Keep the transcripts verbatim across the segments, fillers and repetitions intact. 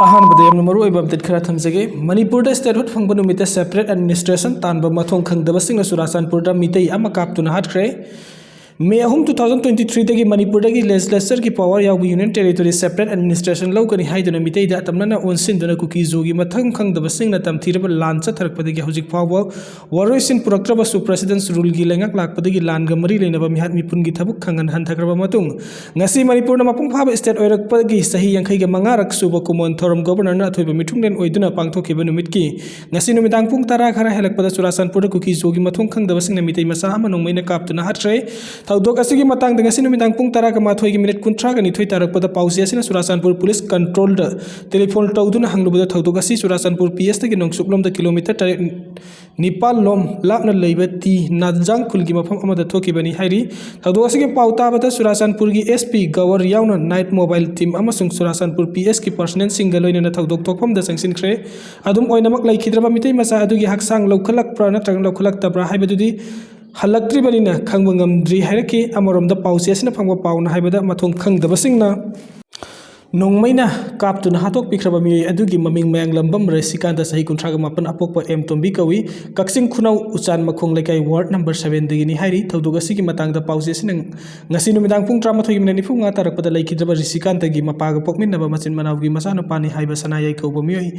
ꯑꯍꯥꯟꯕꯗ ꯌꯥꯝꯅ ꯃꯔꯨꯑꯣꯏꯕ ꯑꯞꯗꯦꯠ ꯈꯔ ꯊꯝꯖꯒꯦ꯫ ꯃꯅꯤꯄꯨꯔꯗ statehood ꯐꯪꯕ ꯅꯨꯃꯤꯠꯇ separate administration ꯇꯥꯟꯕ ꯃꯊꯣꯡ ꯈꯪꯗꯕꯁꯤꯡꯅ ꯆꯨꯔꯥꯆꯥꯟꯄꯨꯔꯗ ꯃꯤꯇꯩ ꯑꯃ ꯀꯥꯞꯇꯨꯅ ꯍꯥꯠꯈ꯭ꯔꯦ꯫ ꯃꯦ ꯑꯍꯨꯝ, two thousand twenty threeꯗꯒꯤ ꯃꯅꯤꯄꯨꯔꯗꯒꯤ legislatureꯒꯤ power ꯌꯥꯎꯕ union territory separate administration ꯂꯧꯒꯅꯤ ꯍꯥꯏꯗꯨꯅ ꯃꯤꯇꯩꯗ ꯑꯇꯝꯅꯅ ꯑꯣꯟꯁꯤꯟꯗꯨꯅ ꯀꯨꯀꯤ-ꯖꯣꯒꯤ ꯃꯊꯪ ꯈꯪꯗꯕꯁꯤꯡꯅ ꯇꯝꯊꯤꯔꯕ ꯂꯥꯟ ꯆꯠꯊꯔꯛꯄꯗꯒꯤ ꯍꯧꯖꯤꯛ ꯐꯥꯎꯕ ꯋꯥꯔꯣꯏꯁꯤꯟ ꯄꯨꯔꯛꯇ꯭ꯔꯕꯁꯨ President's Ruleꯒꯤ ꯂꯩꯉꯥꯛ ꯂꯥꯛꯄꯗꯒꯤ ꯂꯥꯟꯒ ꯃꯔꯤ ꯂꯩꯅꯕ ꯃꯤꯍꯥꯠ ꯃꯤꯄꯨꯟꯒꯤ ꯊꯕꯛ ꯈꯪꯍꯟ ꯍꯟꯊꯈ꯭ꯔꯕ ꯃꯇꯨꯡ, ꯉꯁꯤ ꯃꯅꯤꯄꯨꯔꯅ ꯃꯄꯨꯡ ꯐꯥꯕ state ꯑꯣꯏꯔꯛꯄꯒꯤ ꯆꯍꯤ ꯌꯥꯡꯈꯩꯒ ꯃꯉꯥꯔꯛ ꯁꯨꯕ ꯀꯨꯃꯣꯟ ꯊꯧꯔꯝ Governorꯅ ꯑꯊꯣꯏꯕ ꯃꯤꯊꯨꯡꯂꯦꯟ ꯑꯣꯏꯗꯨꯅ ꯄꯥꯡꯊꯣꯛꯈꯤꯕ ꯅꯨꯃꯤꯠꯀꯤ ꯉꯁꯤ ꯅꯨꯃꯤꯗꯥꯡ ꯄꯨꯡ ꯇꯔꯥ ꯈꯔ ꯍꯦꯜꯂꯛꯄꯗ ꯆꯨꯔꯥꯆꯥꯟꯄꯨꯔꯗ ꯀꯨꯀꯤ-ꯖꯣꯒꯤ ꯃꯊꯣꯡ ꯈꯪꯗꯕꯁꯤꯡꯅ ꯃꯤꯇꯩ ꯃꯆꯥ ꯑꯃ ꯅꯣꯡꯃꯩꯅ ꯀꯥꯞꯇꯨꯅ ꯍꯥꯠꯈ꯭ꯔꯦ꯫ ꯊꯧꯗꯣꯛ ꯑꯁꯤꯒꯤ ꯃꯇꯥꯡꯗ ꯉꯁꯤ ꯅꯨꯃꯤꯗꯥꯡ ꯄꯨꯡ ꯇꯔꯥꯒ ꯃꯥꯊꯣꯏꯒꯤ minute ꯀꯨꯟꯊ꯭ꯔꯥꯒ ꯅꯤꯊꯣꯏ ꯇꯥꯔꯛꯄꯗ ꯄꯥꯎꯆꯦ ꯑꯁꯤꯅ ꯆꯨꯔꯥꯆꯥꯟꯄꯨꯔ police controlꯗ telephone ꯇꯧꯗꯨꯅ ꯍꯪꯂꯨꯕꯗ ꯊꯧꯗꯣꯛ ꯑꯁꯤ ꯆꯨꯔꯥꯆꯥꯟꯄꯨꯔ PSꯇꯒꯤ ꯅꯣꯡꯆꯨꯞꯂꯣꯝꯗ kilometre ꯇꯔꯦꯠ ꯅꯤꯄꯥꯜ ꯂꯣꯝ ꯂꯥꯞꯅ ꯂꯩꯕ ꯇꯤ ꯅꯥꯖꯥꯡ ꯈꯨꯜꯒꯤ ꯃꯐꯝ ꯑꯃꯗ ꯊꯣꯛꯈꯤꯕꯅꯤ ꯍꯥꯏꯔꯤ꯫ ꯊꯧꯗꯣꯛ ꯑꯁꯤꯒꯤ ꯄꯥꯎ ꯇꯥꯕꯗ ꯆꯨꯔꯥꯆꯥꯟꯄꯨꯔꯒꯤ SP ꯒꯋꯔ ꯌꯥꯎꯅ night mobile team ꯑꯃꯁꯨꯡ ꯆꯨꯔꯥꯆꯥꯟꯄꯨꯔ PSꯀꯤ personnelꯁꯤꯡꯒ ꯂꯣꯏꯅꯅ ꯊꯧꯗꯣꯛ ꯊꯣꯛꯐꯝꯗ ꯆꯪꯁꯤꯟꯈ꯭ꯔꯦ꯫ ꯑꯗꯨꯝ ꯑꯣꯏꯅꯃꯛ, ꯂꯩꯈꯤꯗ꯭ꯔꯕ ꯃꯤꯇꯩ ꯃꯆꯥ ꯑꯗꯨꯒꯤ ꯍꯛꯆꯥꯡ ꯂꯧꯈꯠꯂꯛꯄ꯭ꯔꯥ ꯅꯠꯇ꯭ꯔꯒ ꯂꯧꯈꯠꯂꯛꯇꯕ꯭ꯔꯥ ꯍꯥꯏꯕꯗꯨꯗꯤ ꯍꯜꯂꯛꯇ꯭ꯔꯤꯕꯅꯤꯅ ꯈꯪꯕ ꯉꯝꯗ꯭ꯔꯤ ꯍꯥꯏꯔꯛꯈꯤ꯫ ꯑꯃꯔꯣꯝꯗ, ꯄꯥꯎꯆꯦ ꯑꯁꯤꯅ ꯐꯪꯕ ꯄꯥꯎꯅ ꯍꯥꯏꯕꯗ, ꯃꯊꯣꯡ ꯈꯪꯗꯕꯁꯤꯡꯅ ꯅꯣꯡꯃꯩꯅ ꯀꯥꯞꯇꯨꯅ ꯍꯥꯠꯇꯣꯛꯄꯤꯈ꯭ꯔꯕ ꯃꯤꯑꯣꯏ ꯑꯗꯨꯒꯤ ꯃꯃꯤꯡ ꯃꯌꯥꯡꯂꯝꯕꯝ ꯔꯦꯁꯤꯀꯥꯟꯇ, ꯆꯍꯤ ꯀꯨꯟꯊ꯭ꯔꯥꯒ ꯃꯥꯄꯟ, ꯑꯄꯣꯛꯄ ꯑꯦꯝ ꯇꯣꯝꯕꯤ ꯀꯧꯏ꯫ ꯀꯛꯆꯤꯡ ꯈꯨꯅꯧ ꯎꯆꯥꯟ ꯃꯈꯣꯡ ꯂꯩꯀꯥꯏ ward number sevenꯗꯒꯤꯅꯤ ꯍꯥꯏꯔꯤ꯫ ꯊꯧꯗꯣꯛ ꯑꯁꯤꯒꯤ ꯃꯇꯥꯡꯗ ꯄꯥꯎꯆꯦ ꯑꯁꯤꯅ ꯉꯁꯤ ꯅꯨꯃꯤꯗꯥꯡ ꯄꯨꯡ ꯇꯔꯥꯃꯥꯊꯣꯏꯒꯤ minute ꯅꯤꯐꯨ ꯃꯉꯥ ꯇꯥꯔꯛꯄꯗ ꯂꯩꯈꯤꯗ꯭ꯔꯕ ꯔꯤꯁꯤꯀꯥꯟꯇꯒꯤ ꯃꯄꯥꯒ ꯄꯣꯛꯃꯤꯟꯅꯕ ꯃꯆꯤꯟ ꯃꯅꯥꯎꯒꯤ ꯃꯆꯥꯅꯨꯄꯥꯅꯤ ꯍꯥꯏꯕ ꯁꯅꯥꯌꯥꯏ ꯀꯧꯕ ꯃꯤꯑꯣꯏ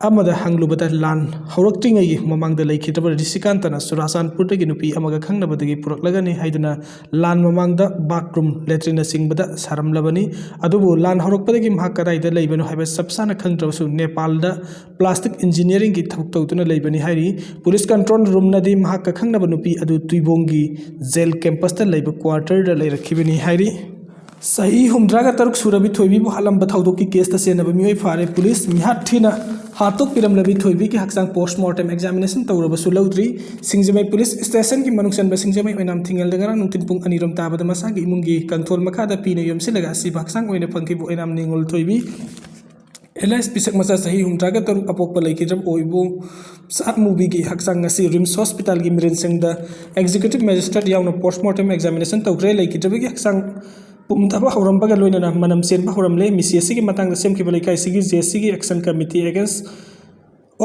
ꯑꯃꯗ ꯍꯪꯂꯨꯕꯗ, ꯂꯥꯟ ꯍꯧꯔꯛꯇ꯭ꯔꯤꯉꯩꯒꯤ ꯃꯃꯥꯡꯗ ꯂꯩꯈꯤꯗ꯭ꯔꯕ ꯔꯤꯁꯤꯀꯥꯟꯇꯅ ꯆꯨꯔꯥꯆꯥꯟꯄꯨꯔꯗꯒꯤ ꯅꯨꯄꯤ ꯑꯃꯒ ꯈꯪꯅꯕꯗꯒꯤ ꯄꯨꯔꯛꯂꯒꯅꯤ ꯍꯥꯏꯗꯨꯅ ꯂꯥꯟ ꯃꯃꯥꯡꯗ bathroom, latrineꯅꯆꯤꯡꯕꯗ ꯁꯥꯔꯝꯂꯕꯅꯤ꯫ ꯑꯗꯨꯕꯨ ꯂꯥꯟ ꯍꯧꯔꯛꯄꯗꯒꯤ ꯃꯍꯥꯛ ꯀꯗꯥꯏꯗ ꯂꯩꯕꯅꯣ ꯍꯥꯏꯕ ꯆꯞ ꯆꯥꯅ ꯈꯪꯗ꯭ꯔꯕꯁꯨ, ꯅꯦꯄꯥꯜꯗ plastic engineeringꯒꯤ ꯊꯕꯛ ꯇꯧꯗꯨꯅ ꯂꯩꯕꯅꯤ ꯍꯥꯏꯔꯤ꯫ Police control roomꯅꯗꯤ ꯃꯍꯥꯛꯀ ꯈꯪꯅꯕ ꯅꯨꯄꯤ ꯑꯗꯨ ꯇꯨꯏꯕꯣꯡꯒꯤ jail campusꯇ ꯂꯩꯕ quarterꯗ ꯂꯩꯔꯛꯈꯤꯕꯅꯤ ꯍꯥꯏꯔꯤ꯫ ꯆꯍꯤ ꯍꯨꯝꯗ꯭ꯔꯥꯒ ꯇꯔꯨꯛ ꯁꯨꯔꯕꯤ ꯊꯣꯏꯕꯤꯕꯨ ꯍꯥꯠꯂꯝꯕ ꯊꯧꯗꯣꯛꯀꯤ caseꯇ ꯆꯦꯟꯅꯕ ꯃꯤꯑꯣꯏ ꯐꯥꯔꯦ꯫ Police ꯃꯤꯍꯥꯠ ꯊꯤꯅ ꯍꯥꯠꯇꯣꯛꯄꯤꯔꯝꯂꯕꯤ ꯊꯣꯏꯕꯤꯒꯤ ꯍꯛꯆꯥꯡ post mortem examination ꯇꯧꯔꯕꯁꯨ ꯂꯧꯗ꯭ꯔꯤ꯫ ꯁꯤꯡꯖꯃꯩ police stationꯒꯤ ꯃꯅꯨꯡ ꯆꯟꯕ ꯁꯤꯡꯖꯃꯩ ꯑꯣꯏꯅꯥꯝ ꯊꯤꯡꯉꯦꯜꯗ ꯉꯔꯥꯡ ꯅꯨꯡꯊꯤꯜ ꯄꯨꯡ ꯑꯅꯤꯔꯣꯝ ꯇꯥꯕꯗ ꯃꯁꯥꯒꯤ ꯏꯃꯨꯡꯒꯤ ꯀꯥꯡꯊꯣꯜ ꯃꯈꯥꯗ ꯐꯤꯅ ꯌꯣꯝꯁꯤꯜꯂꯒ ꯑꯁꯤꯕ ꯍꯛꯆꯥꯡ ꯑꯣꯏꯅ ꯐꯪꯈꯤꯕ ꯑꯣꯏꯅꯥꯝ ꯅꯤꯉꯣꯜ ꯊꯣꯏꯕꯤ alias ꯄꯤꯁꯛ ꯃꯆꯥ ꯆꯍꯤ ꯍꯨꯝꯗ꯭ꯔꯥꯒ ꯇꯔꯨꯛ ꯑꯄꯣꯛꯄ ꯂꯩꯈꯤꯗ꯭ꯔꯕ ꯑꯣꯏꯕꯨ ꯁꯥꯃꯨꯕꯤꯒꯤ ꯍꯛꯆꯥꯡ ꯉꯁꯤ RIMS hospitalꯒꯤ ꯃꯤꯔꯦꯟꯁꯪꯗ executive magistrate ꯌꯥꯎꯅ post mortem examination ꯇꯧꯈ꯭ꯔꯦ꯫ ꯂꯩꯈꯤꯗ꯭ꯔꯕꯒꯤ ꯍꯛꯆꯥꯡ ꯄꯨꯝꯊꯕ ꯍꯧꯔꯝꯕꯒ ꯂꯣꯏꯅꯅ ꯃꯅꯝ ꯆꯦꯟꯕ ꯍꯧꯔꯝꯂꯦ꯫ ꯃꯤꯁꯤ ꯑꯁꯤꯒꯤ ꯃꯇꯥꯡꯗ ꯁꯦꯝꯈꯤꯕ ꯂꯩꯀꯥꯏꯁꯤꯒꯤ ꯖꯦ ꯁꯤꯒꯤ Action Committee Against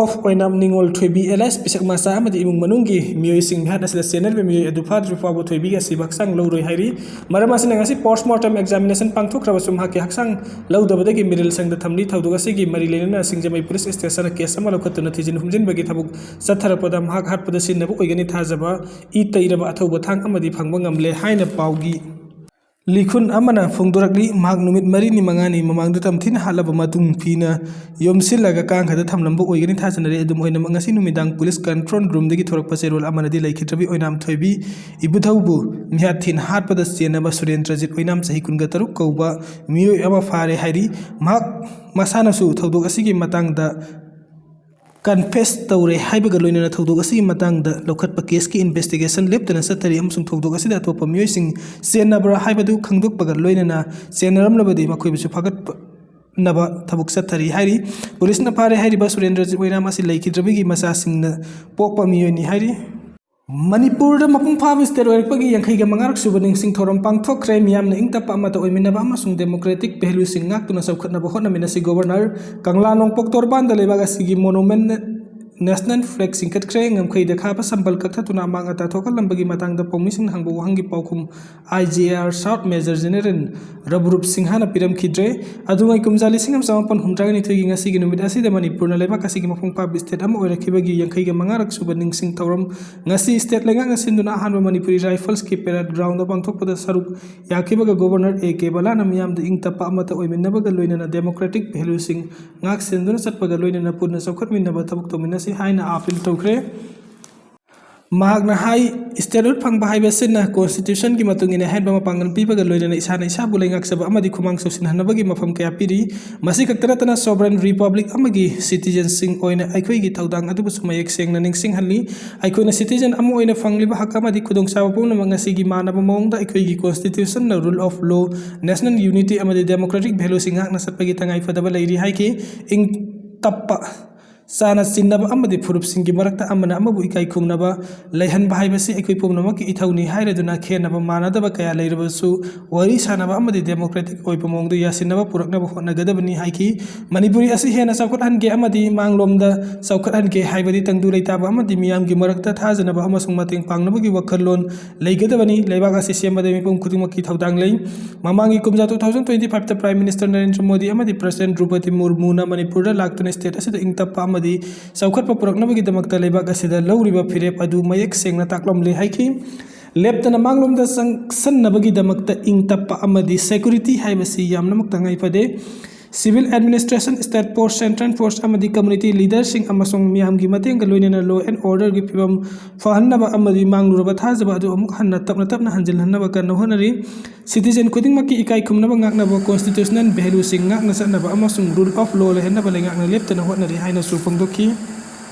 of ꯑꯣꯏꯅꯥꯝ ꯅꯤꯉꯣꯜ ꯊꯣꯏꯕꯤ alias ꯄꯤꯁꯛ ꯃꯆꯥ ꯑꯃꯗꯤ ꯏꯃꯨꯡ ꯃꯅꯨꯡꯒꯤ ꯃꯤꯑꯣꯏꯁꯤꯡ ꯃꯤꯍꯥꯠ ꯑꯁꯤꯗ ꯆꯦꯟꯅꯔꯤꯕ ꯃꯤꯑꯣꯏ ꯑꯗꯨ ꯐꯥꯗ꯭ꯔꯤꯕ ꯐꯥꯎꯕ ꯊꯣꯏꯕꯤꯒꯤ ꯑꯁꯤꯕ ꯍꯛꯆꯥꯡ ꯂꯧꯔꯣꯏ ꯍꯥꯏꯔꯤ꯫ ꯃꯔꯝ ꯑꯁꯤꯅ ꯉꯁꯤ post mortem examination ꯄꯥꯡꯊꯣꯛꯈ꯭ꯔꯕꯁꯨ ꯃꯍꯥꯛꯀꯤ ꯍꯛꯆꯥꯡ ꯂꯧꯗꯕꯗꯒꯤ ꯃꯤꯔꯦꯜ ꯁꯪꯗ ꯊꯝꯂꯤ꯫ ꯊꯧꯗꯣꯛ ꯑꯁꯤꯒꯤ ꯃꯔꯤ ꯂꯩꯅꯅ ꯁꯤꯡꯖꯃꯩ police station ꯗ case ꯑꯃ ꯂꯧꯈꯠꯇꯨꯅ ꯊꯤꯖꯤꯟ ꯍꯨꯝꯖꯤꯟꯕꯒꯤ ꯊꯕꯛ ꯆꯠꯊꯔꯛꯄꯗ ꯃꯍꯥꯛ ꯍꯥꯠꯄꯗ ꯁꯤꯖꯤꯟꯅꯕ ꯑꯣꯏꯒꯅꯤ ꯊꯥꯖꯕ ꯏ ꯇꯩꯔꯕ ꯑꯊꯧꯕ ꯊꯥꯡ ꯑꯃꯗꯤ ꯐꯪꯕ ꯉꯝꯂꯦ ꯍꯥꯏꯅ ꯄꯥꯎꯒꯤ ꯂꯤꯈꯨꯟ ꯑꯃꯅ ꯐꯣꯡꯗꯣꯔꯛꯂꯤ꯫ ꯃꯍꯥꯛ ꯅꯨꯃꯤꯠ ꯃꯔꯤꯅꯤ ꯃꯉꯥꯅꯤ ꯃꯃꯥꯡꯗ ꯇꯝꯊꯤꯅ ꯍꯥꯠꯂꯕ ꯃꯇꯨꯡ ꯐꯤꯅ ꯌꯣꯝꯁꯤꯜꯂꯒ ꯀꯥꯡꯈꯗ ꯊꯝꯂꯝꯕ ꯑꯣꯏꯒꯅꯤ ꯊꯥꯖꯅꯔꯤ꯫ ꯑꯗꯨꯝ ꯑꯣꯏꯅꯃꯛ, ꯉꯁꯤ ꯅꯨꯃꯤꯗꯥꯡ police control room ꯗꯒꯤ ꯊꯣꯔꯛꯄ ꯆꯦꯔꯣꯜ ꯑꯃꯅꯗꯤ ꯂꯩꯈꯤꯗ꯭ꯔꯕꯤ ꯑꯣꯏꯅꯥꯝ ꯊꯣꯏꯕꯤ ꯏꯕꯨꯙꯧꯕꯨ ꯃꯤꯍꯥꯠ ꯊꯤꯅ ꯍꯥꯠꯄꯗ ꯆꯦꯟꯅꯕ ꯁꯨꯔꯦꯟꯗ꯭ꯔꯖꯤꯠ ꯑꯣꯏꯅꯥꯝ, ꯆꯍꯤ ꯀꯨꯟꯒ ꯇꯔꯨꯛ ꯀꯧꯕ ꯃꯤꯑꯣꯏ ꯑꯃ ꯐꯥꯔꯦ ꯍꯥꯏꯔꯤ꯫ ꯃꯍꯥꯛ ꯃꯁꯥꯅꯁꯨ ꯊꯧꯗꯣꯛ ꯑꯁꯤꯒꯤ ꯃꯇꯥꯡꯗ confess ꯇꯧꯔꯦ ꯍꯥꯏꯕꯒ ꯂꯣꯏꯅꯅ ꯊꯧꯗꯣꯛ ꯑꯁꯤꯒꯤ ꯃꯇꯥꯡꯗ ꯂꯧꯈꯠꯄ case ꯀꯤ investigation ꯂꯦꯞꯇꯅ ꯆꯠꯊꯔꯤ ꯑꯃꯁꯨꯡ ꯊꯧꯗꯣꯛ ꯑꯁꯤꯗ ꯑꯇꯣꯞꯄ ꯃꯤꯑꯣꯏꯁꯤꯡ ꯆꯦꯟꯅꯕ꯭ꯔꯥ ꯍꯥꯏꯕꯗꯨ ꯈꯪꯗꯣꯛꯄꯒ ꯂꯣꯏꯅꯅ ꯆꯦꯟꯅꯔꯝꯂꯕꯗꯤ ꯃꯈꯣꯏꯕꯨꯁꯨ ꯐꯥꯒꯠꯅꯕ ꯊꯕꯛ ꯆꯠꯊꯔꯤ ꯍꯥꯏꯔꯤ꯫ Police ꯅ ꯐꯥꯔꯦ ꯍꯥꯏꯔꯤꯕ ꯁꯨꯔꯦꯟꯗ꯭ꯔꯖꯤꯠ ꯑꯣꯏꯅꯥꯝ ꯑꯁꯤ ꯂꯩꯈꯤꯗ꯭ꯔꯕꯒꯤ ꯃꯆꯥꯁꯤꯡꯅ ꯄꯣꯛꯄ ꯃꯤꯑꯣꯏꯅꯤ ꯍꯥꯏꯔꯤ꯫ ꯃꯅꯤꯄꯨꯔꯗ ꯃꯄꯨꯡ ꯐꯥꯕ state ꯑꯣꯏꯔꯛꯄꯒꯤ ꯌꯥꯡꯈꯩꯒ ꯃꯉꯥꯔꯛ ꯁꯨꯕ ꯅꯤꯡꯁꯤꯡ ꯊꯧꯔꯝ ꯄꯥꯡꯊꯣꯛꯈ꯭ꯔꯦ꯫ ꯃꯤꯌꯥꯝꯅ ꯏꯪ ꯇꯞꯄ ꯑꯃꯠꯇ ꯑꯣꯏꯃꯤꯟꯅꯕ ꯑꯃꯁꯨꯡ democratic value ꯁꯤꯡ ꯉꯥꯛꯇꯨꯅ ꯆꯥꯎꯈꯠꯅꯕ ꯍꯣꯠꯅꯃꯤꯟꯅꯁꯤ꯫ Governor ꯀꯪꯂꯥ ꯅꯣꯡꯄꯣꯛ ꯇꯣꯔꯕꯥꯟꯗ ꯂꯩꯕꯥꯛ ꯑꯁꯤꯒꯤ monument national flag ꯆꯤꯡꯈꯠꯈ꯭ꯔꯦ꯫ ꯉꯝꯈꯩꯗ ꯈꯥꯕ ꯁꯝꯕꯜ ꯀꯛꯊꯠꯇꯨꯅ ꯑꯃꯥꯡ ꯑꯇꯥ ꯊꯣꯛꯍꯜꯂꯝꯕꯒꯤ ꯃꯇꯥꯡꯗ ꯄꯥꯎꯃꯤꯁꯤꯡꯅ ꯍꯪꯕ ꯋꯥꯍꯪꯒꯤ ꯄꯥꯎꯈꯨꯝ, I G R South Major General ꯔꯕꯔꯨꯞ ꯁꯤꯡꯍꯅ ꯄꯤꯔꯝꯈꯤꯗ꯭ꯔꯦ꯫ ꯑꯗꯨꯉꯩ ꯀꯨꯝꯖꯥ ꯂꯤꯁꯤꯡ ꯑꯃ ꯆꯃꯥꯄꯟ ꯍꯨꯝꯗ꯭ꯔꯥꯒ ꯅꯤꯊꯣꯏꯒꯤ ꯉꯁꯤꯒꯤ ꯅꯨꯃꯤꯠ ꯑꯁꯤꯗ ꯃꯅꯤꯄꯨꯔꯅ ꯂꯩꯕꯥꯛ ꯑꯁꯤꯒꯤ ꯃꯄꯨꯡ ꯐꯥꯕ state ꯑꯃ ꯑꯣꯏꯔꯛꯈꯤꯕꯒꯤ ꯌꯥꯡꯈꯩꯒ ꯃꯉꯥꯔꯛ ꯁꯨꯕ ꯅꯤꯡꯁꯤꯡ ꯊꯧꯔꯝ ꯉꯁꯤ state ꯂꯩꯉꯥꯛꯅ ꯁꯤꯟꯗꯨꯅ ꯑꯍꯥꯟꯕ ꯃꯅꯤꯄꯨꯔꯤ Rifles ꯀꯤ parade ground ꯗ ꯄꯥꯡꯊꯣꯛꯄꯗ ꯁꯔꯨꯛ ꯌꯥꯈꯤꯕꯒ Governor A K ꯕꯂꯥꯅ ꯃꯤꯌꯥꯝꯗ ꯏꯪ ꯇꯞꯄ ꯑꯃꯠꯇ ꯑꯣꯏꯃꯤꯟꯅꯕꯒ ꯂꯣꯏꯅꯅ democratic value ꯁꯤꯡ ꯉꯥꯛ ꯁꯦꯟꯗꯨꯅ ꯆꯠꯄꯒ ꯂꯣꯏꯅꯅ ꯄꯨꯟꯅ ꯆꯥꯎꯈꯠꯃꯤꯟꯅꯕ ꯊꯕꯛ ꯇꯧꯃꯤꯟꯅꯁꯤ ꯍꯥꯏꯅ appeal ꯇꯧꯈ꯭ꯔꯦ꯫ ꯃꯍꯥꯛꯅ ꯍꯥꯏ, statehood ꯐꯪꯕ ꯍꯥꯏꯕꯁꯤꯅ constitution ꯒꯤ ꯃꯇꯨꯡ ꯏꯟꯅ ꯑꯍꯦꯟꯕ ꯃꯄꯥꯡꯒꯜ ꯄꯤꯕꯒ ꯂꯣꯏꯅꯅ ꯏꯁꯥꯅ ꯏꯁꯥꯕꯨ ꯂꯩꯉꯥꯛꯆꯕ ꯑꯃꯗꯤ ꯈꯨꯃꯥꯡ ꯆꯥꯎꯁꯤꯟꯍꯟꯅꯕꯒꯤ ꯃꯐꯝ ꯀꯌꯥ ꯄꯤꯔꯤ꯫ ꯃꯁꯤ ꯈꯛꯇ ꯅꯠꯇꯅ sovereign republic ꯑꯃꯒꯤ citizen ꯁꯤꯡ ꯑꯣꯏꯅ ꯑꯩꯈꯣꯏꯒꯤ ꯊꯧꯗꯥꯡ ꯑꯗꯨꯕꯨꯁꯨ ꯃꯌꯦꯛ ꯁꯦꯡꯅ ꯅꯤꯡꯁꯤꯡꯍꯜꯂꯤ꯫ ꯑꯩꯈꯣꯏꯅ citizen ꯑꯃ ꯑꯣꯏꯅ ꯐꯪꯂꯤꯕ ꯍꯛ ꯑꯃꯗꯤ ꯈꯨꯗꯣꯡꯆꯥꯕ ꯄꯨꯝꯅꯃꯛ ꯉꯁꯤꯒꯤ ꯃꯥꯟꯅꯕ ꯃꯑꯣꯡꯗ ꯑꯩꯈꯣꯏꯒꯤ constitution ꯅ rule of law, national unity ꯑꯃꯗꯤ democratic value ꯁꯤꯡ ꯉꯥꯛꯅ ꯆꯠꯄꯒꯤ ꯇꯉꯥꯏ ꯐꯗꯕ ꯂꯩꯔꯤ ꯍꯥꯏꯈꯤ꯫ ꯏꯪ ꯇꯞꯄ ꯆꯥꯅ ꯆꯤꯟꯅꯕ ꯑꯃꯗꯤ ꯐꯨꯔꯨꯞꯁꯤꯡꯒꯤ ꯃꯔꯛꯇ ꯑꯃꯅ ꯑꯃꯕꯨ ꯏꯀꯥꯏ ꯈꯨꯝꯅꯕ ꯂꯩꯍꯟꯕ ꯍꯥꯏꯕꯁꯤ ꯑꯩꯈꯣꯏ ꯄꯨꯝꯅꯃꯛꯀꯤ ꯏꯊꯧꯅꯤ ꯍꯥꯏꯔꯗꯨꯅ, ꯈꯦꯟꯅꯕ ꯃꯥꯟꯅꯗꯕ ꯀꯌꯥ ꯂꯩꯔꯕꯁꯨ ꯋꯥꯔꯤ ꯁꯥꯅꯕ ꯑꯃꯗꯤ democratic ꯑꯣꯏꯕ ꯃꯑꯣꯡꯗ ꯌꯥꯁꯤꯟꯅꯕ ꯄꯨꯔꯛꯅꯕ ꯍꯣꯠꯅꯒꯗꯕꯅꯤ ꯍꯥꯏꯈꯤ꯫ ꯃꯅꯤꯄꯨꯔꯤ ꯑꯁꯤ ꯍꯦꯟꯅ ꯆꯥꯎꯈꯠꯍꯟꯒꯦ ꯑꯃꯗꯤ ꯃꯥꯡꯂꯣꯝꯗ ꯆꯥꯎꯈꯠꯍꯟꯒꯦ ꯍꯥꯏꯕꯗꯤ ꯇꯪꯗꯨ ꯂꯩꯇꯥꯕ ꯑꯃꯗꯤ ꯃꯤꯌꯥꯝꯒꯤ ꯃꯔꯛꯇ ꯊꯥꯖꯅꯕ ꯑꯃꯁꯨꯡ ꯃꯇꯦꯡ ꯄꯥꯡꯅꯕꯒꯤ ꯋꯥꯈꯜꯂꯣꯟ ꯂꯩꯒꯗꯕꯅꯤ꯫ ꯂꯩꯕꯥꯛ ꯑꯁꯤ ꯁꯦꯝꯕꯗ ꯃꯤꯄꯨꯝ ꯈꯨꯗꯤꯡꯃꯛꯀꯤ ꯊꯧꯗꯥꯡ ꯂꯩ꯫ ꯃꯃꯥꯡꯒꯤ ꯀꯨꯝꯖꯥ two thousand twenty fiveꯇ Prime Minister Narendra Modi ꯑꯃꯗꯤ President ꯗ꯭ꯔꯧꯄꯗꯤ ꯃꯨꯔꯃꯨꯅ ꯃꯅꯤꯄꯨꯔꯗ ꯂꯥꯛꯇꯨꯅ state ꯑꯁꯤꯗ ꯏꯪ ꯇꯞꯄ ꯑꯃꯗꯤ ꯆꯥꯎꯈꯠꯄ ꯄꯨꯔꯛꯅꯕꯒꯤꯗꯃꯛꯇ ꯂꯩꯕꯥꯛ ꯑꯁꯤꯗ ꯂꯧꯔꯤꯕ ꯐꯤꯔꯦꯞ ꯑꯗꯨ ꯃꯌꯦꯛ ꯁꯦꯡꯅ ꯇꯥꯛꯂꯝꯂꯦ ꯍꯥꯏꯈꯤ꯫ ꯂꯦꯞꯇꯅ ꯃꯥꯡꯂꯣꯝꯗ ꯆꯪꯁꯟꯅꯕꯒꯤꯗꯃꯛꯇ ꯏꯪ ꯇꯞꯄ ꯑꯃꯗꯤ security ꯍꯥꯏꯕꯁꯤ ꯌꯥꯝꯅꯃꯛ ꯇꯉꯥꯏ ꯐꯗꯦ꯫ Civil administration, state force, central force ꯑꯃꯗꯤ community leaderꯁꯤꯡ ꯑꯃꯁꯨꯡ ꯃꯤꯌꯥꯝꯒꯤ ꯃꯇꯦꯡꯒ ꯂꯣꯏꯅꯅ law and orderꯒꯤ ꯐꯤꯕꯝ ꯐꯍꯟꯅꯕ ꯑꯃꯗꯤ ꯃꯥꯡꯂꯨꯔꯕ ꯊꯥꯖꯕ ꯑꯗꯨ ꯑꯃꯨꯛ ꯍꯟꯅ ꯇꯞꯅ ꯇꯞꯅ ꯍꯟꯖꯤꯜꯍꯟꯅꯕ ꯀꯟꯅ ꯍꯣꯠꯅꯔꯤ꯫ Citizen ꯈꯨꯗꯤꯡꯃꯛꯀꯤ ꯏꯀꯥꯏ ꯈꯨꯝꯅꯕ ꯉꯥꯛꯅꯕ, constitutional valueꯁꯤꯡ ꯉꯥꯛꯅ ꯆꯠꯅꯕ ꯑꯃꯁꯨꯡ rule of law ꯂꯩꯍꯟꯅꯕ ꯂꯩꯉꯥꯛꯅ ꯂꯦꯞꯇꯅ ꯍꯣꯠꯅꯔꯤ ꯍꯥꯏꯅꯁꯨ ꯐꯣꯡꯗꯣꯛꯈꯤ꯫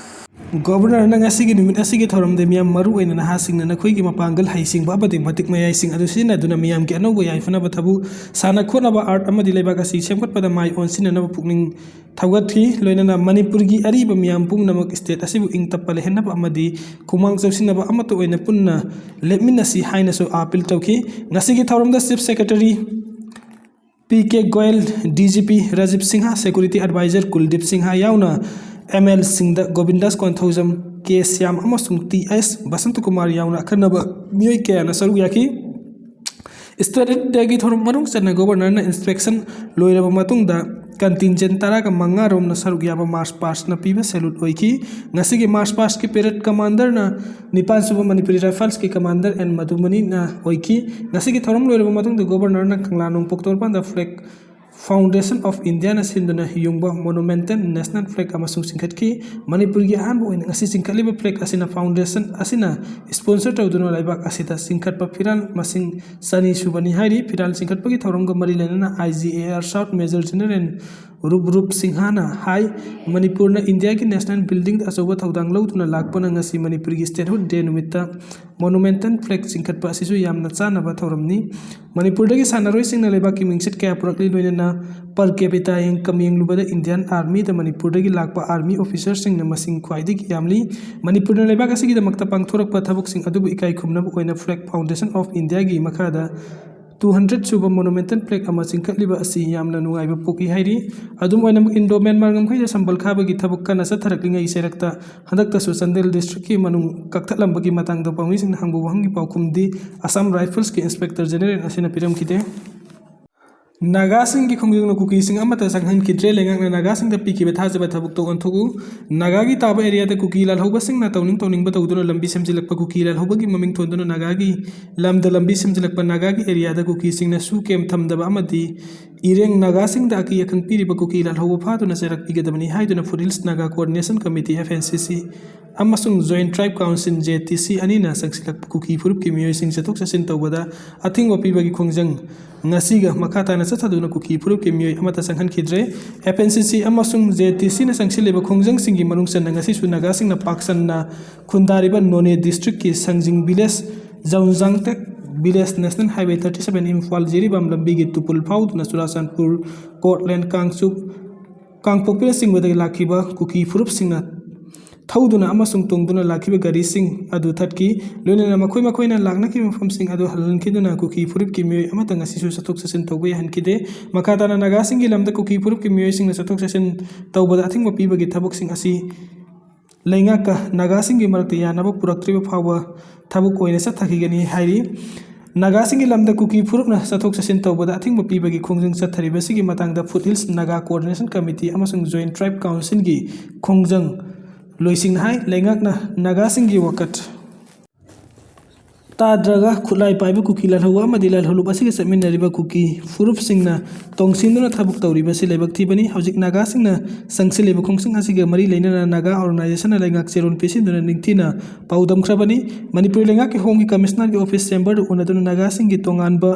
Governorꯅ ꯉꯁꯤꯒꯤ ꯅꯨꯃꯤꯠ ꯑꯁꯤꯒꯤ ꯊꯧꯔꯝꯗ ꯃꯤꯌꯥꯝ, ꯃꯔꯨꯑꯣꯏꯅ ꯅꯍꯥꯁꯤꯡꯅ ꯅꯈꯣꯏꯒꯤ ꯃꯄꯥꯡꯒꯜ, ꯍꯩꯁꯤꯡꯕ ꯑꯃꯗꯤ ꯃꯇꯤꯛ ꯃꯌꯥꯏꯁꯤꯡ ꯑꯗꯨ ꯁꯤꯖꯤꯟꯅꯗꯨꯅ ꯃꯤꯌꯥꯝꯒꯤ ꯑꯅꯧꯕ ꯌꯥꯏꯐꯅꯕ ꯊꯕꯛ, ꯁꯥꯟꯅ ꯈꯣꯠꯅꯕ, art ꯑꯃꯗꯤ ꯂꯩꯕꯥꯛ ꯑꯁꯤ ꯁꯦꯝꯒꯠꯄꯗ ꯃꯥꯏ ꯑꯣꯟꯁꯤꯟꯅꯅꯕ ꯄꯨꯛꯅꯤꯡ ꯊꯧꯒꯠꯈꯤ꯫ ꯂꯣꯏꯅꯅ ꯃꯅꯤꯄꯨꯔꯒꯤ ꯑꯔꯤꯕ ꯃꯤꯌꯥꯝ ꯄꯨꯝꯅꯃꯛ state ꯑꯁꯤꯕꯨ ꯏꯪ ꯇꯞꯄ ꯂꯩꯍꯟꯅꯕ ꯑꯃꯗꯤ ꯈꯨꯃꯥꯡ ꯆꯥꯎꯁꯤꯟꯅꯕ ꯑꯃꯠꯇ ꯑꯣꯏꯅ ꯄꯨꯟꯅ ꯂꯦꯞꯃꯤꯟꯅꯁꯤ ꯍꯥꯏꯅꯁꯨ appeal ꯇꯧꯈꯤ꯫ ꯉꯁꯤꯒꯤ ꯊꯧꯔꯝꯗ Chief Secretary P K Goyal, D G P Rajiv Singh, Security Advisor ꯀꯨꯜꯗꯤꯞ Singh ꯌꯥꯎꯅ M L ꯁꯤꯡꯗ ꯒꯣꯕꯤꯟꯗꯥꯁ ꯀꯣꯟꯊꯧꯖꯝ, ꯀꯦ ꯁ꯭ꯌꯥꯝ ꯑꯃꯁꯨꯡ ꯇꯤ ꯑꯦꯁ ꯕꯁꯟꯇꯀꯨꯃꯥꯔ ꯌꯥꯎꯅ ꯑꯈꯟꯅꯕ ꯃꯤꯑꯣꯏ ꯀꯌꯥꯅ ꯁꯔꯨꯛ ꯌꯥꯈꯤ꯫ State Dayꯒꯤ ꯊꯧꯔꯝ ꯃꯅꯨꯡ ꯆꯟꯅ Governorꯅ inspection ꯂꯣꯏꯔꯕ ꯃꯇꯨꯡꯗ contingent ꯇꯔꯥꯒ ꯃꯉꯥ ꯔꯣꯝꯅ ꯁꯔꯨꯛ ꯌꯥꯕ march pastꯅ ꯄꯤꯕ salute ꯑꯣꯏꯈꯤ꯫ ꯉꯁꯤꯒꯤ march pastꯀꯤ parade commanderꯅ ꯅꯤꯄꯥꯟ ꯁꯨꯕ ꯃꯅꯤꯄꯨꯔꯤ Riflesꯀꯤ commander N ꯃꯙꯨꯕꯅꯤꯅ ꯑꯣꯏꯈꯤ꯫ ꯉꯁꯤꯒꯤ ꯊꯧꯔꯝ ꯂꯣꯏꯔꯕ ꯃꯇꯨꯡꯗ Governorꯅ ꯀꯪꯂꯥ ꯅꯣꯡꯄꯣꯛ ꯇꯣꯔꯕꯥꯟꯗ Flag Foundation of Indiaꯅ ꯁꯤꯟꯗꯨꯅ ꯌꯨꯡꯕ monumental national flag ꯑꯃꯁꯨ ꯆꯤꯡꯈꯠꯈꯤ꯫ ꯃꯅꯤꯄꯨꯔꯒꯤ ꯑꯍꯥꯟꯕ ꯑꯣꯏꯅ ꯉꯁꯤ ꯆꯤꯡꯈꯠꯂꯤꯕ flag ꯑꯁꯤꯅ foundation ꯑꯁꯤꯅ sponsor ꯇꯧꯗꯨꯅ ꯂꯩꯕꯥꯛ ꯑꯁꯤꯗ ꯆꯤꯡꯈꯠꯄ ꯐꯤꯔꯥꯜ ꯃꯁꯤꯡ ꯆꯅꯤ ꯁꯨꯕꯅꯤ ꯍꯥꯏꯔꯤ꯫ ꯐꯤꯔꯥꯜ ꯆꯤꯡꯈꯠꯄꯒꯤ ꯊꯧꯔꯝꯒ ꯃꯔꯤ ꯂꯩꯅꯅ I G A R South Major General Rup Rup ꯁꯤꯡꯍꯥꯅ ꯍꯥꯏ, ꯃꯅꯤꯄꯨꯔꯅ ꯏꯟꯗꯤꯌꯥꯒꯤ ꯅꯦꯁꯅꯦꯜ ꯕꯤꯜꯗꯤꯡꯗ ꯑꯆꯧꯕ ꯊꯧꯗꯥꯡ ꯂꯧꯗꯨꯅ ꯂꯥꯛꯄꯅ ꯉꯁꯤ ꯃꯅꯤꯄꯨꯔꯒꯤ ꯁ꯭ꯇꯦꯠꯍꯨꯗ ꯗꯦ ꯅꯨꯃꯤꯠꯇ ꯃꯣꯅꯨꯃꯦꯟꯇꯦꯜ ꯐ꯭ꯂꯦꯒ ꯆꯤꯡꯈꯠꯄ ꯑꯁꯤꯁꯨ ꯌꯥꯝꯅ ꯆꯥꯟꯅꯕ ꯊꯧꯔꯝꯅꯤ꯫ ꯃꯅꯤꯄꯨꯔꯗꯒꯤ ꯁꯥꯟꯅꯔꯣꯏꯁꯤꯡꯅ ꯂꯩꯕꯥꯛꯀꯤ ꯃꯤꯡꯆꯠ ꯀꯌꯥ ꯄꯨꯔꯛꯂꯤ, ꯂꯣꯏꯅꯅ per capita ꯏꯟꯀꯝ ꯌꯦꯡꯂꯨꯕꯗ ꯏꯟꯗꯤꯌꯥꯟ ꯑꯥꯔꯃꯤꯗ ꯃꯅꯤꯄꯨꯔꯗꯒꯤ ꯂꯥꯛꯄ ꯑꯥꯔꯃꯤ ꯑꯣꯐꯤꯁꯔꯁꯤꯡꯅ ꯃꯁꯤꯡ ꯈ꯭ꯋꯥꯏꯗꯒꯤ ꯌꯥꯝꯂꯤ꯫ ꯃꯅꯤꯄꯨꯔꯅ ꯂꯩꯕꯥꯛ ꯑꯁꯤꯒꯤꯗꯃꯛꯇ ꯄꯥꯡꯊꯣꯔꯛꯄ ꯊꯕꯛꯁꯤꯡ ꯑꯗꯨꯕꯨ ꯏꯀꯥꯏ ꯈꯨꯝꯅꯕ ꯑꯣꯏꯅ ꯐ꯭ꯂꯦꯒ ꯐꯥꯎꯟꯗꯦꯁꯟ ꯑꯣꯐ ꯏꯟꯗꯤꯌꯥꯒꯤ ꯃꯈꯥꯗ two hundred ꯁꯨꯕ ꯃꯣꯅꯨꯃꯦꯟꯇꯦꯜ ꯐ꯭ꯂꯦꯒ ꯑꯃ ꯆꯤꯡꯈꯠꯂꯤꯕ ꯑꯁꯤ ꯌꯥꯝꯅ ꯅꯨꯡꯉꯥꯏꯕ ꯄꯣꯛꯏ ꯍꯥꯏꯔꯤ꯫ ꯑꯗꯨꯝ ꯑꯣꯏꯅꯃꯛ, ꯏꯟꯗꯣ ꯃ꯭ꯌꯥꯟꯃꯥꯔ ꯉꯝꯈꯩꯗ ꯁꯝꯕꯜ ꯈꯥꯕꯒꯤ ꯊꯕꯛ ꯀꯟꯅ ꯆꯠꯊꯔꯛꯂꯤꯉꯩ ꯆꯩꯔꯛꯇ ꯍꯟꯗꯛꯇꯁꯨ ꯆꯥꯟꯗꯦꯜ ꯗꯤꯁꯇ꯭ꯔꯤꯛꯀꯤ ꯃꯅꯨꯡ ꯀꯛꯊꯠꯂꯝꯕꯒꯤ ꯃꯇꯥꯡꯗ ꯄꯥꯎꯃꯤꯁꯤꯡꯅ ꯍꯪꯕ ꯋꯥꯍꯪꯒꯤ ꯄꯥꯎꯈꯨꯝꯗꯤ ꯑꯁꯥꯝ ꯔꯥꯏꯐꯜꯁꯀꯤ ꯏꯟꯁꯄꯦꯛꯇꯔ ꯖꯦꯅꯦꯔꯦꯜ ꯑꯁꯤꯅ ꯄꯤꯔꯝꯈꯤꯗꯦ꯫ ꯅꯥꯒꯥꯁꯤꯡꯒꯤ ꯈꯣꯡꯖꯪꯅ ꯀꯨꯀꯤꯁꯤꯡ ꯑꯃꯠꯇ ꯆꯪꯍꯟꯈꯤꯗ꯭ꯔꯦ꯫ ꯂꯩꯉꯥꯛꯅ ꯅꯥꯒꯥꯁꯤꯡꯗ ꯄꯤꯈꯤꯕ ꯊꯥꯖꯕ ꯊꯕꯛꯇꯣ ꯑꯣꯟꯊꯣꯛꯎ꯫ ꯅꯥꯒꯥꯒꯤ ꯇꯥꯕ ꯑꯦꯔꯤꯌꯥꯗ ꯀꯨꯀꯤ ꯂꯥꯜꯍꯧꯕꯁꯤꯡꯅ ꯇꯧꯅꯤꯡ ꯇꯧꯅꯤꯡꯕ ꯇꯧꯗꯨꯅ ꯂꯝꯕꯤ ꯁꯦꯝꯖꯤꯜꯂꯛꯄ, ꯀꯨꯀꯤ ꯂꯥꯜꯍꯧꯕꯒꯤ ꯃꯃꯤꯡ ꯊꯣꯟꯗꯨꯅ ꯅꯥꯒꯥꯒꯤ ꯂꯝꯗ ꯂꯝꯕꯤ ꯁꯦꯝꯖꯤꯜꯂꯛꯄ, ꯅꯥꯒꯥꯒꯤ ꯑꯦꯔꯤꯌꯥꯗ ꯀꯨꯀꯤꯁꯤꯡꯅ ꯁꯨ ꯀꯦꯝ ꯊꯝꯗꯕ ꯑꯃꯗꯤ ꯏꯔꯦꯡ ꯅꯥꯒꯥꯁꯤꯡꯗ ꯑꯀꯤ ꯑꯈꯪ ꯄꯤꯔꯤꯕ ꯀꯨꯀꯤ ꯂꯥꯜꯍꯧꯕ ꯐꯥꯗꯨꯅ ꯆꯩꯔꯛ ꯄꯤꯒꯗꯕꯅꯤ ꯍꯥꯏꯗꯨꯅ Foothills Naga Coordination Committee, F N C C, ꯑꯃꯁꯨꯡ Joint Tribe Council, J T C, ꯑꯅꯤꯅ ꯆꯪꯁꯤꯜꯂꯛꯄ ꯀꯨꯀꯤ ꯐꯨꯔꯨꯞꯀꯤ ꯃꯤꯑꯣꯏꯁꯤꯡ ꯆꯠꯊꯣꯛ ꯆꯠꯁꯤꯟ ꯇꯧꯕꯗ ꯑꯊꯤꯡꯕ ꯄꯤꯕꯒꯤ ꯈꯣꯡꯖꯪ ꯉꯁꯤꯒ ꯃꯈꯥ ꯇꯥꯅ ꯆꯠꯊꯗꯨꯅ ꯀꯨꯀꯤ ꯐꯨꯔꯨꯞꯀꯤ ꯃꯤꯑꯣꯏ ꯑꯃꯠꯇ ꯆꯪꯍꯟꯈꯤꯗ꯭ꯔꯦ꯫ F N C C ꯑꯃꯁꯨꯡ J T Cꯅ ꯆꯪꯁꯤꯜꯂꯤꯕ ꯈꯣꯡꯖꯪꯁꯤꯡꯒꯤ ꯃꯅꯨꯡ ꯆꯟꯅ ꯉꯁꯤꯁꯨ ꯅꯥꯒꯥꯁꯤꯡꯅ ꯄꯥꯛ ꯁꯟꯅ ꯈꯨꯟꯗꯥꯔꯤꯕ ꯅꯣꯅꯦ ꯗꯤꯁꯇ꯭ꯔꯤꯛꯀꯤ ꯁꯪꯖꯤꯡ village, Joujangtek village, National Highway thirty seven Imphal Jiribam ꯂꯝꯕꯤꯒꯤ ꯇꯨꯄꯨꯜ ꯐꯥꯎꯗꯨꯅ ꯆꯨꯔꯥꯆꯥꯟꯄꯨꯔ, ꯀꯣꯠꯂꯦꯟ, ꯀꯥꯡꯆꯨꯞ, ꯀꯥꯡꯄꯣꯛꯄꯤꯅꯆꯤꯡꯕꯗꯒꯤ ꯂꯥꯛꯈꯤꯕ ꯀꯨꯀꯤ ꯐꯨꯔꯨꯞꯁꯤꯡꯅ ꯊꯧꯗꯨꯅ ꯑꯃꯁꯨꯡ ꯇꯣꯡꯗꯨꯅ ꯂꯥꯛꯈꯤꯕ ꯒꯥꯔꯤꯁꯤꯡ ꯑꯗꯨ ꯊꯠꯈꯤ꯫ ꯂꯣꯏꯅꯅ ꯃꯈꯣꯏ ꯃꯈꯣꯏꯅ ꯂꯥꯛꯅꯈꯤꯕ ꯃꯐꯝꯁꯤꯡ ꯑꯗꯨ ꯍꯜꯍꯟꯈꯤꯗꯨꯅ ꯀꯨꯀꯤ ꯐꯨꯔꯨꯞꯀꯤ ꯃꯤꯑꯣꯏ ꯑꯃꯠꯇ ꯉꯁꯤꯁꯨ ꯆꯠꯊꯣꯛ ꯆꯠꯁꯤꯟ ꯇꯧꯕ ꯌꯥꯍꯟꯈꯤꯗꯦ꯫ ꯃꯈꯥ ꯇꯥꯅ ꯅꯥꯒꯥꯁꯤꯡꯒꯤ ꯂꯝꯗ ꯀꯨꯀꯤ ꯐꯨꯔꯨꯞꯀꯤ ꯃꯤꯑꯣꯏꯁꯤꯡꯅ ꯆꯠꯊꯣꯛ ꯆꯠꯁꯤꯟ ꯇꯧꯕꯗ ꯑꯊꯤꯡꯕ ꯄꯤꯕꯒꯤ ꯊꯕꯛꯁꯤꯡ ꯑꯁꯤ ꯂꯩꯉꯥꯛꯀ ꯅꯥꯒꯥꯁꯤꯡꯒꯤ ꯃꯔꯛꯇ ꯌꯥꯅꯕ ꯄꯨꯔꯛꯇ꯭ꯔꯤꯕ ꯐꯥꯎꯕ ꯊꯕꯛ ꯑꯣꯏꯅ ꯆꯠꯊꯈꯤꯒꯅꯤ ꯍꯥꯏꯔꯤ꯫ ꯅꯥꯒꯥꯁꯤꯡꯒꯤ ꯂꯝꯗ ꯀꯨꯀꯤ ꯐꯨꯔꯨꯞꯅ ꯆꯠꯊꯣꯛ ꯆꯠꯁꯤꯟ ꯇꯧꯕꯗ ꯑꯊꯤꯡꯕ ꯄꯤꯕꯒꯤ ꯈꯣꯡꯖꯪ ꯆꯠꯊꯔꯤꯕꯁꯤꯒꯤ ꯃꯇꯥꯡꯗ Foothills Naga Coordination Committee ꯑꯃꯁꯨꯡ Joint Tribe Councilꯒꯤ ꯈꯣꯡꯖꯪ ꯂꯣꯏꯁꯤꯡꯅ ꯍꯥꯏ, ꯂꯩꯉꯥꯛꯅ ꯅꯥꯒꯥꯁꯤꯡꯒꯤ ꯋꯥꯀꯠ ꯇꯥꯗ꯭ꯔꯒ ꯈꯨꯠꯂꯥꯏ ꯄꯥꯏꯕ ꯀꯨꯀꯤ ꯂꯥꯜꯍꯧꯕ ꯑꯃꯗꯤ ꯂꯥꯜꯍꯧꯂꯨꯞ ꯑꯁꯤꯒ ꯆꯠꯃꯤꯟꯅꯔꯤꯕ ꯀꯨꯀꯤ ꯐꯨꯔꯨꯞꯁꯤꯡꯅ ꯇꯣꯡꯁꯤꯟꯗꯨꯅ ꯊꯕꯛ ꯇꯧꯔꯤꯕꯁꯤ ꯂꯥꯏꯕꯛ ꯊꯤꯕꯅꯤ꯫ ꯍꯧꯖꯤꯛ ꯅꯥꯒꯥꯁꯤꯡꯅ ꯆꯪꯁꯤꯜꯂꯤꯕ ꯈꯣꯡꯆꯪ ꯑꯁꯤꯒ ꯃꯔꯤ ꯂꯩꯅꯅ ꯅꯥꯒꯥ ꯑꯣꯔꯒꯅꯥꯏꯖꯦꯁꯟꯅ ꯂꯩꯉꯥꯛ ꯆꯦꯔꯣꯜ ꯄꯤꯁꯤꯟꯗꯨꯅ ꯅꯤꯡꯊꯤꯅ ꯄꯥꯎꯗꯝꯈ꯭ꯔꯕꯅꯤ꯫ ꯃꯅꯤꯄꯨꯔ ꯂꯩꯉꯥꯛꯀꯤ ꯍꯣꯝꯒꯤ ꯀꯃꯤꯁꯅꯔꯒꯤ ꯑꯣꯐꯤꯁ ꯆꯦꯝꯕꯔꯗ ꯎꯅꯗꯨꯅ ꯅꯥꯒꯥꯁꯤꯡꯒꯤ ꯇꯣꯉꯥꯟꯕ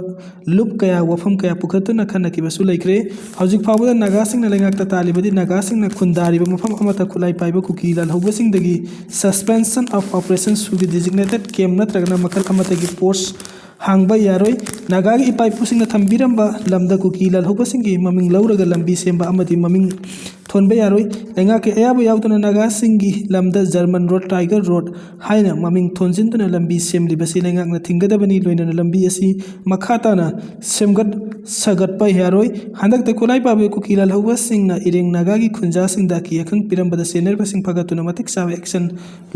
ꯂꯨꯞ ꯀꯌꯥ, ꯋꯥꯐꯝ ꯀꯌꯥ ꯄꯨꯈꯠꯇꯨꯅ ꯈꯟꯅꯈꯤꯕꯁꯨ ꯂꯩꯈ꯭ꯔꯦ꯫ ꯍꯧꯖꯤꯛ ꯐꯥꯎꯕꯗ ꯅꯥꯒꯥꯁꯤꯡꯅ ꯂꯩꯉꯥꯛꯇ ꯇꯥꯜꯂꯤꯕꯗꯤ ꯅꯥꯒꯥꯁꯤꯡꯅ ꯈꯨꯟꯗꯥꯔꯤꯕ ꯃꯐꯝ ꯑꯃꯠꯇ ꯈꯨꯠꯂꯥꯏ ꯄꯥꯏꯕ ꯀꯨꯀꯤ ꯂꯥꯜꯍꯧꯕꯁꯤꯡꯗꯒꯤ suspension of operation ꯁꯨꯒꯤ designated camp ꯅꯠꯇ꯭ꯔꯒꯅ ꯃꯈꯜ ꯑꯃꯠꯇꯒꯤ post ꯍꯥꯡꯕ ꯌꯥꯔꯣꯏ꯫ ꯅꯥꯒꯥꯒꯤ ꯏꯄꯥ ꯏꯄꯨꯁꯤꯡꯅ ꯊꯝꯕꯤꯔꯝꯕ ꯂꯝꯗ ꯀꯨꯀꯤ ꯂꯥꯜꯍꯧꯕꯁꯤꯡꯒꯤ ꯃꯃꯤꯡ ꯂꯧꯔꯒ ꯂꯝꯕꯤ ꯁꯦꯝꯕ ꯑꯃꯗꯤ ꯃꯃꯤꯡ ꯊꯣꯟꯕ ꯌꯥꯔꯣꯏ꯫ ꯂꯩꯉꯥꯛꯀꯤ ꯑꯌꯥꯕ ꯌꯥꯎꯗꯅ ꯅꯥꯒꯥꯁꯤꯡꯒꯤ ꯂꯝꯗ German road, Tiger road ꯍꯥꯏꯅ ꯃꯃꯤꯡ ꯊꯣꯟꯖꯤꯟꯗꯨꯅ ꯂꯝꯕꯤ ꯁꯦꯝꯂꯤꯕꯁꯤ ꯂꯩꯉꯥꯛꯅ ꯊꯤꯡꯒꯗꯕꯅꯤ꯫ ꯂꯣꯏꯅꯅ ꯂꯝꯕꯤ ꯑꯁꯤ ꯃꯈꯥ ꯇꯥꯅ ꯁꯦꯝꯒꯠ ꯁꯥꯒꯠꯄ ꯌꯥꯔꯣꯏ꯫ ꯍꯟꯗꯛꯇ ꯈꯨꯠꯂꯥꯏ ꯄꯥꯏꯕ ꯀꯨꯀꯤ ꯂꯥꯜꯍꯧꯕꯁꯤꯡꯅ ꯏꯔꯦꯡ ꯅꯥꯒꯥꯒꯤ ꯈꯨꯟꯖꯥꯁꯤꯡꯗ ꯑꯀꯤ ꯑꯈꯪ ꯄꯤꯔꯝꯕꯗ ꯆꯦꯟꯅꯔꯤꯕꯁꯤꯡ ꯐꯒꯠꯇꯨꯅ ꯃꯇꯤꯛ ꯆꯥꯕ action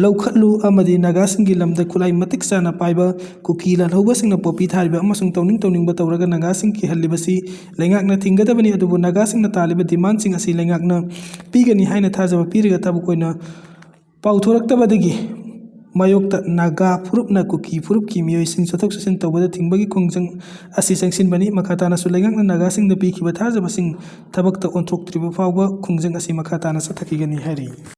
ꯂꯧꯈꯠꯂꯨ ꯑꯃꯗꯤ ꯅꯥꯒꯥꯁꯤꯡꯒꯤ ꯂꯝꯗ ꯈꯨꯠꯂꯥꯏ ꯃꯇꯤꯛ ꯆꯥꯅ ꯄꯥꯏꯕ ꯀꯨꯀꯤ ꯂꯥꯜꯍꯧꯕꯁꯤꯡꯅ ꯄꯣꯄꯤ ꯊꯥꯔꯤꯕ ꯑꯃꯁꯨꯡ ꯇꯧꯅꯤꯡ ꯇꯧꯅꯤꯡꯕ ꯇꯧꯔꯒ ꯅꯥꯒꯥꯁꯤꯡ ꯀꯤꯍꯜꯂꯤꯕꯁꯤ ꯂꯩꯉꯥꯛꯅ ꯊꯤꯡꯒꯗꯕꯅꯤ꯫ ꯑꯗꯨꯕꯨ ꯅꯥꯒꯥꯁꯤꯡꯅ ꯇꯥꯜꯂꯤꯕ demandꯁꯤꯡ ꯑꯁꯤ ꯂꯩꯉꯥꯛꯅ ꯄꯤꯒꯅꯤ ꯍꯥꯏꯅ ꯊꯥꯖꯕ ꯄꯤꯔꯒ ꯊꯕꯛ ꯑꯣꯏꯅ ꯄꯥꯎꯊꯣꯔꯛꯇꯕꯗꯒꯤ ꯃꯥꯌꯣꯛꯇ ꯅꯥꯒꯥ ꯐꯨꯔꯨꯞꯅ ꯀꯨꯀꯤ ꯐꯨꯔꯨꯞꯀꯤ ꯃꯤꯑꯣꯏꯁꯤꯡ ꯆꯠꯊꯣꯛ ꯆꯠꯁꯤꯟ ꯇꯧꯕꯗ ꯊꯤꯡꯕꯒꯤ ꯈꯣꯡꯖꯪ ꯑꯁꯤ ꯆꯪꯁꯤꯟꯕꯅꯤ꯫ ꯃꯈꯥ ꯇꯥꯅꯁꯨ ꯂꯩꯉꯥꯛꯅ ꯅꯥꯒꯥꯁꯤꯡꯗ ꯄꯤꯈꯤꯕ ꯊꯥꯖꯕꯁꯤꯡ ꯊꯕꯛꯇ ꯑꯣꯟꯊꯣꯛꯇ꯭ꯔꯤꯕ ꯐꯥꯎꯕ ꯈꯣꯡꯖꯪ ꯑꯁꯤ ꯃꯈꯥ ꯇꯥꯅ ꯆꯠꯊꯈꯤꯒꯅꯤ ꯍꯥꯏꯔꯤ꯫